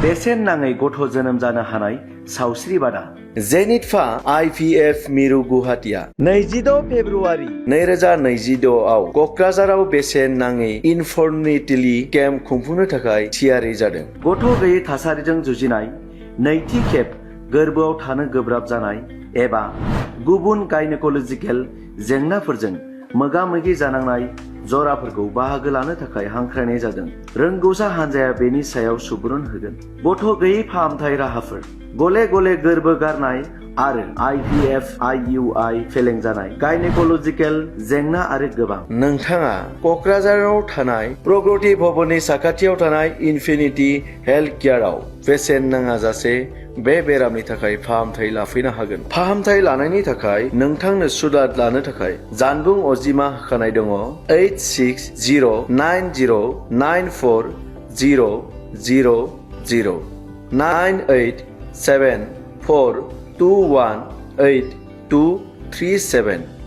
बेसेन नाङै गथ' जोनोम जानो हानाय सावस्रि बादा जेनिटफा IVF मिरु गुवाहाटीआ 26 फेब्रुवारि 2026 आव क'क्राझाराव बेसेन नाङै इनफर्टिलिटि केम्प खुंफुंनो थाखाय थियारि जादों। गथ' गैयै थासारिजों जुजिनाय, नैथि खेब गोर्बोआव थानो गोब्राब जानाय एबा गुबुन गायनेक'लजिकेल जेंनाफोरजों मोगा-मोगि जानांनाय जराफोरखौ बाहागो लानो थाखाय हांख्रायनाय जादों। रोंगौसा हान्जाया बेनि सायाव सुबुरुन होगोन। गथ' गैयै फाहामथाय राहाफोर, गले-गले गोर्बो गारनाय आरो IVF IUI फेलें जानाय, गायनेक'लजिकेल जेंना आरो गोबां। नोंथाङा क'क्राझाराव थानाय प्रगति भवननि साखाथियाव थानाय इनफिनिटि हेल्थ केयारआव बेसेन नाङाजासे बे बेरामनि थाखाय फाहामथाय लाफैनो हागोन। फाहामथाय लानायनि थाखाय नोंथांनो सुलाद लानो थाखाय जानबुं अनजिमा होखानाय दङ 8609494000 9874218237